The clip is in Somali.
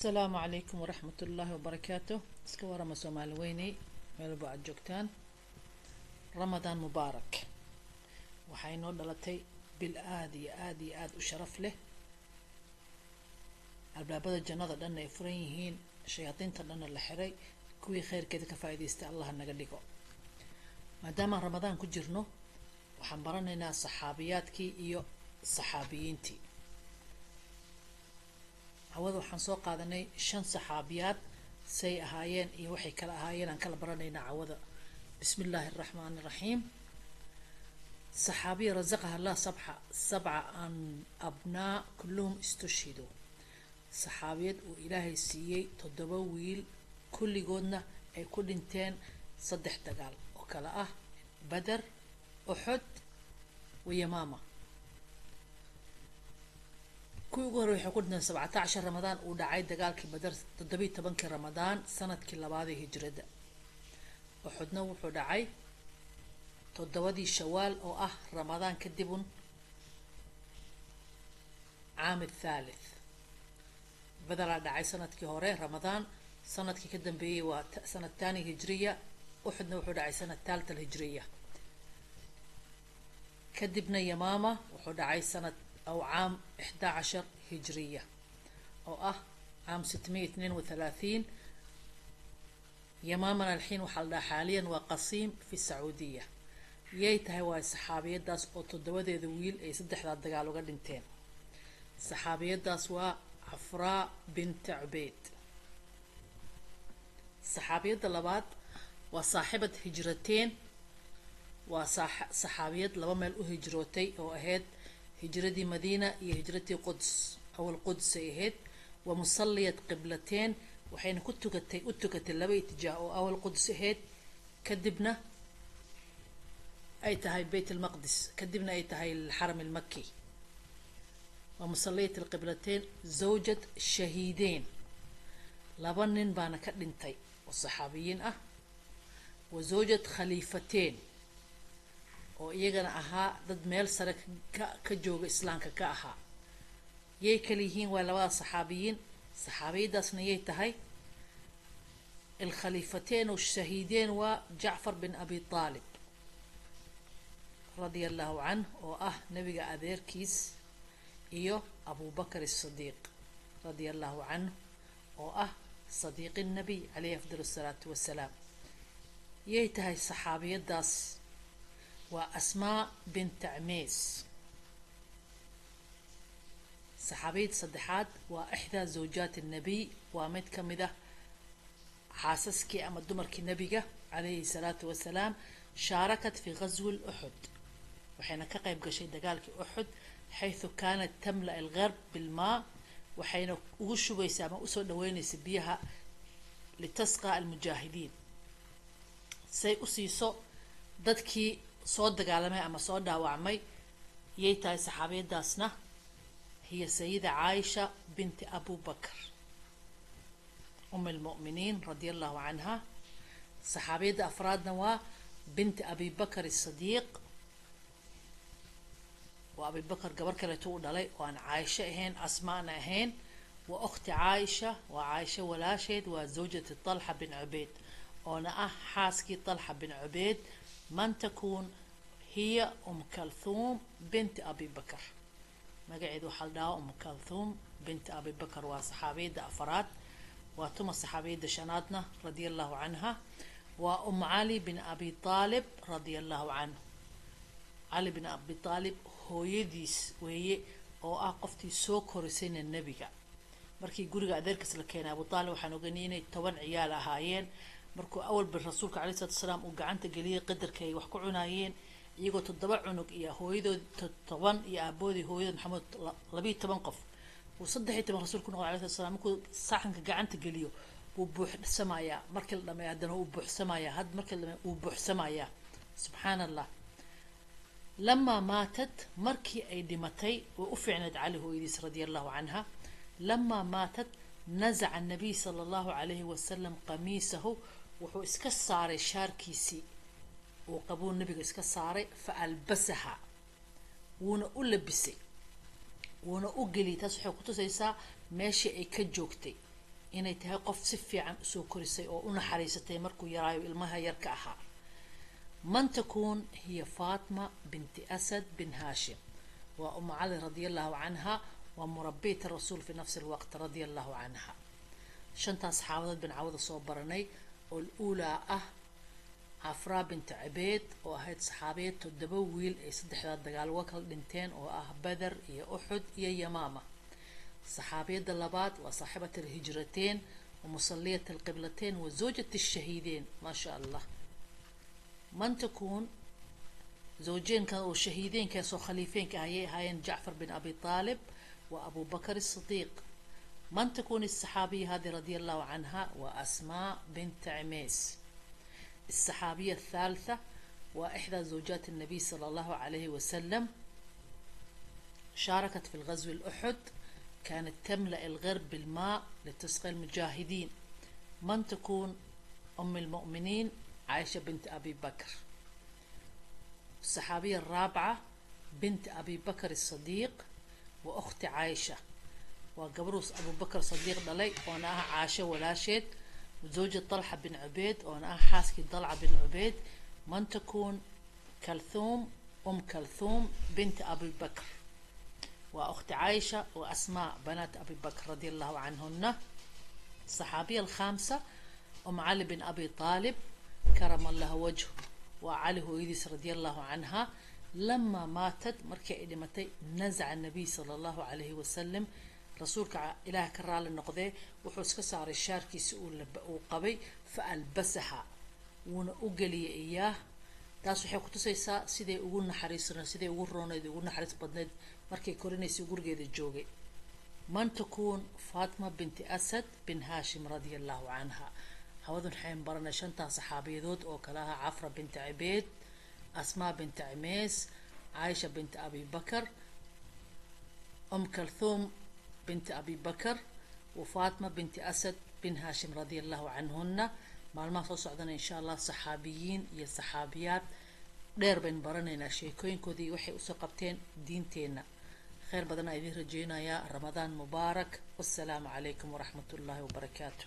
Asalaamu calaykum waraxmat ullaahi wabarakaatu. Iska warama Soomaali weyney, meel walba aad joogtaan. Ramadaan mubaarak. Waxay noo dhalatay bil aada iyo aada iyo aada u sharaf leh. Albaabada jannada dhanna ay furan yihiin, shayaadiinta dhanna la xiray. Kuwii khayrkeeda ka faa'iidaystay Allah naga dhigo. Maadaamaan Ramadaan ku jirno, waxaan baranaynaa saxaabiyaadkii iyo saxaabiyiintii. Hawada waxaan soo qaadanay shan saxaabiyaad, say ahaayeen iyo waxay kala ahaayeen aan kala baranaynaa cawada. Bismi illaahi araxmaan iraxiim. Saxaabiya razaqaha Allah sabxa sabca an abnaa kulluhum istushhiduu. Saxaabiyad uu Ilaahay siiyey 7 wiil, kulligoodna ay ku dhinteen saddex dagaal oo kale ah Bader, Uxud wa Yamaama. Kuwii ugu horey waxay ku dhinteen 17 Ramadaan uu dhacay dagaalkii Bader, 17-kii Ramadaan sanadkii labaadee hijrada. Uxudna wuxuu dhacay 7-dii Shawaal oo ah Ramadaan kadibun caam athalith. Baderaa dhacay sanadkii hore Ramadaan, sanadkii ka dambeeyey waa sanad thani hijriya. Uxudna wuxuu dhacay sanad thaalta alhijriya. Kadibna Yamaama wuxuu dhacay sanad aw caam 11 hijriya oo ah caam 632. Yamaamana alxiin waxaa la dhahaa xaaliyan waa Qasiim fi Sacuudiya. Yay tahay waa saxaabiyadaas oo toddobadeeda wiil ay saddexdaa dagaal uga dhinteen? Saxaabiyadaas waa Cafraa binta Cubeyd. Saxaabiyadda labaad waa saaxibad hijrateen, waa saxaabiyad laba meel u hijrootay oo ahayd hijradii Madiina iyo hijradii Quds, awal Quds ay ahayd. Waa musalliyad qiblateen, waxayna ku tukatay u tukatay laba itijaah oo awal Quds ahayd, kadibna ay tahay Bayt almaqdis, kadibna ay tahay alxaram almaki. Waa musalliyat alqiblateen, zawjad shahiideen, laba nin baana ka dhintay oo saxaabiyiin ah, wa zawjad khaliifateen oo iyagana ahaa dad meel sare ka jooga islaamka ka ahaa. Yay kala yihiin waa labada saxaabiyiin? Saxaabiyadaasna yay tahay? Alkhaliifateen oo shahiideen waa Jacfar bin Abi Aalib radia allahu canh oo ah nabiga adeerkiis, iyo Abubakar asadiiq radia allahu canh oo ah sadiiqi nabiy caleyhi afdal asalaatu wasalaam. Yay tahay saxaabiyadaas? Waa Asmaa binta Cmeys. Saxaabiyad saddexaad waa ixdaa zawjaat annabiy, waa mid ka mid ah xaasaskii ama dumarkii nabiga calayhi salaatu wasalaam. Shaarakat fi ghaswi luxud, waxayna ka qayb gashay dagaalkii Uxud, xayثu kaanat tamla algarb bilmaa, waxayna ugu shubaysa ama usoo dhaweynaysa biyaha, litasqa almujaahidiin, say u siiso dadkii soo dagaalamay ama soo dhaawacmay. Yay tahay saxaabiyadaasna? Hiya sayida Caaisha binti Abu Bakr um almu'miniin radia allahu canha. Saxaabiyadda afraadna waa binti Abi Bakr asadiiq, waa Abi Bakr gabar kaleeto u dhalay oo aan Caaisho ahayn, Asmaana ahayn. Waa ukhti Caaisha, waa Caaisha walaasheed. Waa zawjati Talxa bin Cubeyd, oona ah xaaskii Talxa bin Cubeyd. Man takuun hiya? Kalthuum binti Abi Bakr. Magaceedu waxaa la dhahaa Kalthuum binti Abi Bakr. Waa saxaabiyadda afaraad. Waa tuma saxaabiyadda shanaadna radia allahu canha? Waa Cali bin Abi Aalib radia allahu canhu. Cali bin Abi Aalib hooyadiis weeye, oo ah qoftii soo korisayna nebiga markii guriga adeerkiis la keenay Abu Aalib. Waxaan oganay inay 10 ciyaal ahaayeen. Markuu awalba rasuulka caleyhi salatu wasalaam uu gacanta geliyey qadarka ay wax ku cunaayeen, iyagoo 7 cunug iyo hooyadood 10 iyo aaboodii hooyadood Maxamed, 12 qof, uu 13 rasuulku noqday alayhi salatu wasalaam. Markuu saxanka gacanta geliyo wuu buuxsamayaa, markii la dhameeyo haddana wuu buuxsamayaa, had markii la dhameeyo wuu buuxsamayaa. Subxaana Allah. Lamaa maatat, markii ay dhimatay, way u fiicnayd Cali hooyadiis radia allahu canha. Lamaa maatat nazaca anabiy sala allahu calayhi wasalam qamiisahu, wuxuu iska saaray shaarkiisii uu qabuu nabiga iska saaray, fa albasaha, wuuna u labisay, wuuna u geliyay. Taas waxay kutusaysaa meeshii ay ka joogtay. Inay tahay qof si fiican usoo korisay oo u naxariisatay markuu yaraayo ilmaha yarka ahaa. Man takuun hiya Faatma binti Asad bin Haashim? Waa Umu Cali radia Allahu canha, waa murabiyat Rasuul fi nafsi alwaqt radia Allahu canha. Shantaas saxaabadood bin cawada soo baranay, oo uulaa ah Cafraa binti Cubeyd, oo ahayd saxaabiyad 7 wiil ay saddexdaa dagaal uga kala dhinteen, oo ah Beder iyo Uxud iyo Yamaama. Saxaabiyadda labaad waa saaxibat alhijrateen wa musalliyat alqiblateen wa zawjat ashahiideen, maa sha Allah. Man takuun zawjeenka oo shahiideenkaas oo khaliifeenka ayay ahaayeen Jacfar bin Abi Aalib wa Abu Bakr Asidiiq. Man takuun asaxaabiya hadi radia Allahu canha? Waa Asmaa bint Cimays. الصحابية الثالثة وإحدى زوجات النبي صلى الله عليه وسلم، شاركت في الغزو الأحد، كانت تملأ الغرب بالماء لتسقي المجاهدين. من تكون؟ أم المؤمنين عائشة بنت أبي بكر. الصحابية الرابعة بنت أبي بكر الصديق وأخت عائشة، وقبروس أبو بكر الصديق dhalay, oona ah Caasho walaasheed, وزوجة طلحة بن عبيد, oona ah xaaskii طلحة بن عبيد. من تكون؟ كلثوم، أم كلثوم بنت أبي بكر وأخت عائشة وأسماء بنات أبي بكر رضي الله عنهن. الصحابية الخامسة أم علي بن أبي طالب كرم الله وجهه، وعلي hooyadiis رضي الله عنها. لما ماتت, markii ay dhimatay, نزع النبي صلى الله عليه وسلم, rasuulka Ilaah ka raali noqdee, wuxuu iska saaray shaarkiisi uu qabay, فألبسها, wuuna u geliyay iyaah. Taas waxay kutusaysaa siday ugu naxariisna, siday ugu rooneyd, ugu naxariis badneyd markay korinaysay gurigeeda joogay. من تكون فاطمة بنت أسد بن هاشم رضي الله عنها؟ Hawadan waxayn baranay shantaa saxaabiyadood oo kale ah Cafra binti Cibeyd, Asmaa binti Cimeys, Caaisha binti Abi Bakar, Kalthuum binti Abi Bakar wa Faatma binti Asad bin Haashim radia Allahu canhuna. Maalmaha soo socdana, insha Allah, saxaabiyiin iyo saxaabiyaad dheer baynu baranaynaa, sheekooyinkoodii iyo waxay usoo qabteen diinteenna. Kheyr badanaa idiin rajeynayaa. Ramadaan mubaarak. Wassalaamu calaykum waraxmat ullaahi wabarakaatu.